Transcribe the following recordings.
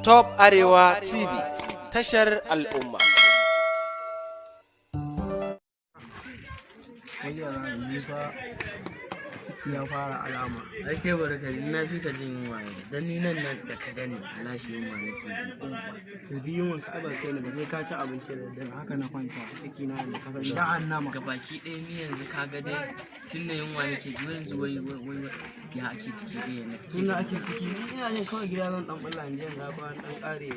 Top Arewa TV, tashar al'umma. Wai ya za a yi fa, ciki ya fara alama. Ai kai bari ka ji, na fi ka jin yunwa ne. Dan ni nan nan da ka gani, wallahi yunwa nake ji. Uwa. To, duk yunwan ka ba kai ne ba, kai ka ci abinci da daddare, haka na kwanta ciki na da kasan jahannama. Gabaki ɗaya ni yanzu ka ga dai tun da yunwa nake ji yanzu, wai wai wai ya ake ciki dai na kake Tun da gani? Ake ciki, ni ina jin kawai gida zan dan bulla in je in ga fa an dan kare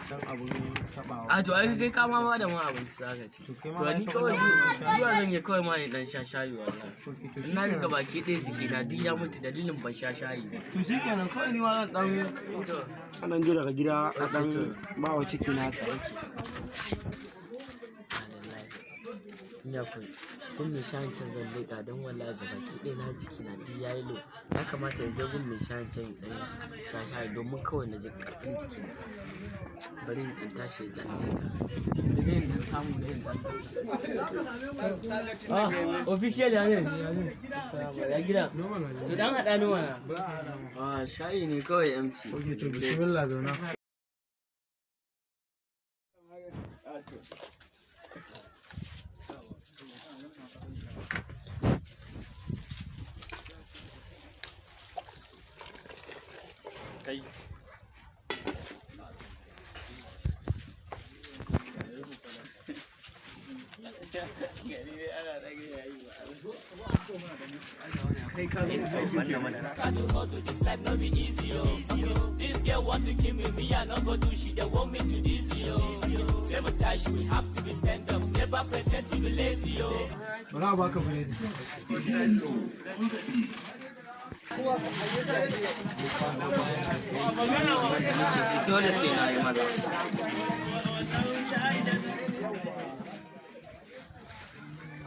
dan abun tabawa. A to, ai kai ka ma da ma abinci zaka ci. To, kai ma To, ba ni ka kawai wannan abin sha. Zuwa zan yi kawai ma in dan sha shayi wallahi. Ok, to Na ji shikenan. gabaki ɗaya jiki na duk ya mutu dalilin ban sha shayi ba. To shikenan, kawai ni ma zan dan To. dan je daga gida a dan To. ba wa ciki nasa. Ina ku gun mai shayin can zan leƙa, don wallahi gabaki ɗaya na jiki na duk yayi low. Ya kamata in je gun mai shayin can in ɗan sha shayi domin kawai na ji ƙarfin jiki na. Bari in ɗan tashi in ɗan leƙa. Bari in ɗan samu ne in ɗan. Ah, official ya ne? Ya gida? To, dan haɗa ni mana. Ah, shayi ne kawai empty. Ok, to bismillah, zauna. Kai. This girl want to kill me, me I no go do. She dey want me to dizzy, yo. Say my tash, we have to be stand up, never pretend to be lazy, yo. Bari a baka biredi. Dole sai na yi maza.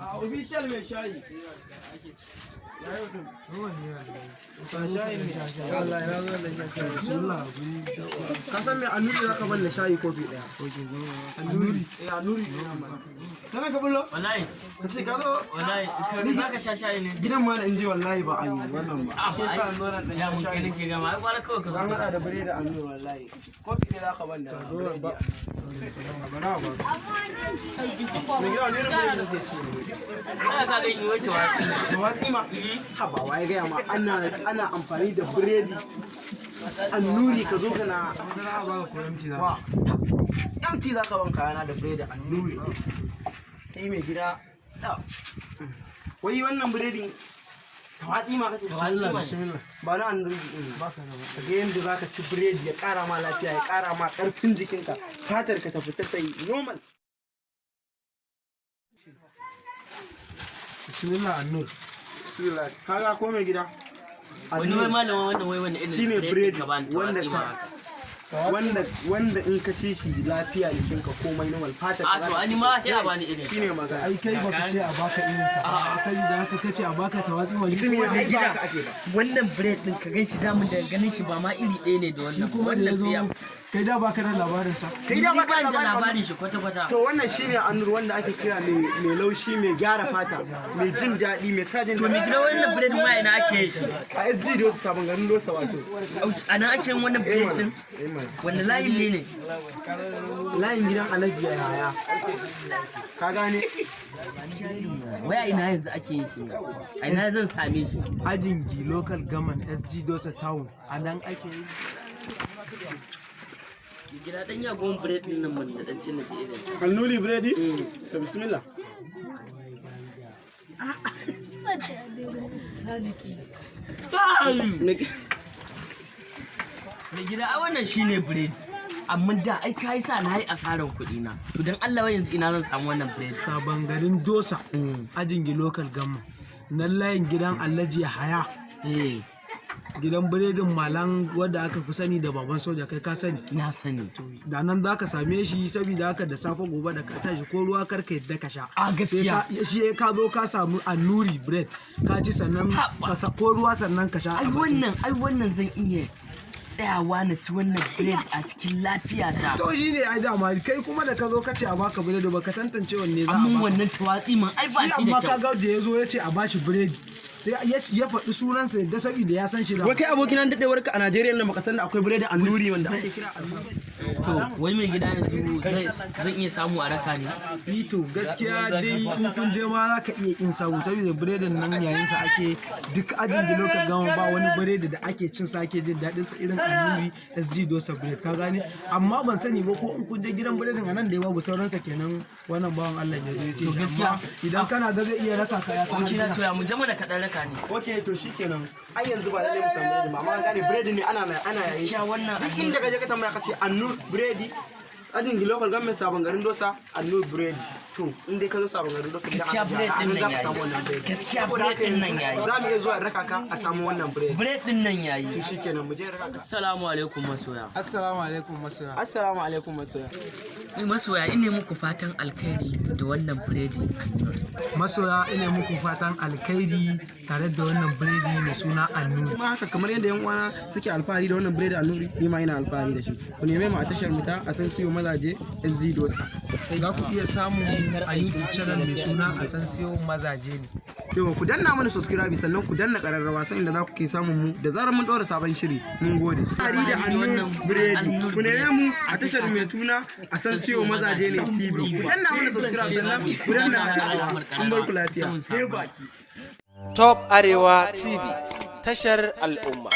A official mai shayi. Ka san me annuri zaka balla shayi kofi daya. Annuri. Eh, annuri. Kana ka bullo? Wallahi, Ka ce ka zo wallahi, ka za ka sha shayi ne? Gidan ma da in je wallahi ba a yi wannan ba. Ah, Shi yasa an zo nan dan ya mun kai shayi. nake gama, ai gwara kawai ka zo. Zan hada da biredi annuri wallahi. Kofi ɗaya zaka banda. Biredi. Me gida, wani irin biredi kake ci? Ina ka gani wacce watsi. Da watsi ma? Haba, waye gaya ma ana amfani da biredi annuri ka zo kana wa empty za ka ban kayana da biredi annuri? Kai mai gida, ta. Wai wannan biredin ta watsi ma kake? Watsi ma. Ba na annuri din ba ka ga yanda za ka ci biredi ya kara ma lafiya, ya kara ma karfin jikinka, fatar ka ta fita ta yi normal. Bismillah, Annur. Bismillah, kaga ko mai gida? Wani wai malama wannan, wai wani irin Shine biredi ka bani ta wanda watsi ma ka haka? Wanda in ka ci shi lafiya jikinka komai normal, fata. A to, ani ma sai a bani irin. Shine magana. Ai kai baka ce a baka irin sa ba. Saboda haka kace a baka tawatsi wa Mutum ya kuma ai ba haka ake ba. Wannan bread din ka gan shi damun daga ganin shi ba ma iri ɗaya ne da wannan. Kuma da Wannan ya zo sai ya kai da baka da labarin sa. Kai da Ni baka ban da labarin. Labarin shi kwata kwata. To, wannan shine annur wanda ake kira mai laushi, mai gyara fata, mai jin daɗi, mai sa jin To mai gida, wannan bread ma ina ake yin shi? A SD Dosa, sabon garin Dosa wato. A nan ake yin wannan bread din? Eh mana. Wanda layin ne ne? Layin gidan Alhaji Yahaya, ka gane? Waya ina yanzu ake yin shi ne? A ina zan same shi? Ajingi Local Government, SG Dosa Town, a nan ake yi. Mai gida, dan ya gon bread din nan mun da dan cin na ji irin sa. Annuri biredi, to bismillah. Kai! Mai gida, ai wannan shine bread. Amma da ai kai sa na yi asaran kuɗi na. To, dan Allah, wai yanzu ina zan samu wannan bread? Sabon garin Dosa, Ajingi Local Government. Nan layin gidan Alhaji Yahaya. Eh, Gidan biredin Malam wanda aka fi sani da Baban Soja, kai ka sani. Na sani. Da nan za ka same shi, saboda haka da safe gobe da ka tashi, ko ruwa kar ka yadda ka sha. A gaskiya. Sai shi ka zo ka samu annuri bread ka ci, sannan Haba. ka ko ruwa sannan ka sha Ai a bakin. wannan, ai wannan zan iya tsayawa na ci wannan bread a cikin lafiya ta. To, shi ne ai dama kai kuma da ka zo ka ce a baka biredi, ba ka tantance wanne za a Amma baka. wannan tawatsi man ai ba Shi shi amma da ka kyau. ga da ya zo ya ce a bashi biredi. Sai ya faɗi sunansa yadda saboda ya san shi da Wai kai abokina, dadewar ka a Najeriya nan, baka san da akwai biredi Annuri wanda ake kira Annuri? To wai mai gida, yanzu zan iya samu a raka ne? Ito gaskiya dai, in kun je ma za ka iya kin samu, saboda biredin nan yayin sa ake duk ajin da lokacin gama, ba wani biredi da ake cin sa ake jin daɗin sa irin Annuri SG Dosa bread, ka gane? Amma ban sani ba ko in kun je gidan biredin a nan da ya babu sauransa kenan. Wannan bawan Allah ya zo ya ce To gaskiya- amma idan kana ga zai iya raka ka, ya san Abokina, hanyar. to ya mu je mana kaɗan raka ne? Okay, to shikenan. Ai yanzu ba lalle mu samu biredi ba, amma an gane biredi ne ana yayi. Gaskiya wannan Duk inda ka je ka tambaya ka ce Annur biredi, Ajin Local Government, Sabon Garin Dosa, Annur biredi. To in dai ka zo Sabon Garin Dosa, Gaskiya bread din za nan ka samu wannan yayi. biredi. Gaskiya Saboda bread haka din nan yayi. za mu iya zuwa in raka ka a samu wannan biredi. Bread din nan yayi. To shikenan, mu je in raka ka. Assalamu alaikum masoya. Assalamu alaikum masoya. Assalamu alaikum masoya. Masoya, ina muku fatan alkhairi da wannan biredi Annur. Masoya, ina muku fatan alkhairi tare da wannan biredi mai suna Annuri. Kuma haka, kamar yadda yan uwana suke alfahari da wannan biredi Annuri, ni ma ina alfahari da shi. Ku neme mu a tashar mu ta Asan Siyo Mazaje SD Dosa. Za ku iya samun a YouTube channel mai suna Asansiyo Mazaje ne. Yau ku danna mana subscribe, sannan ku danna kararrawa san inda za ku ke samun mu da zarar mun ɗora sabon shiri. Mun gode. Ari da Annur biredi. Ku neme mu a tashar mai tuna Asan Siyo Mazaje ne TV. Ku danna mana subscribe, sannan ku danna kararrawa. Mun bar ku lafiya. Top Arewa TV, tashar al'umma.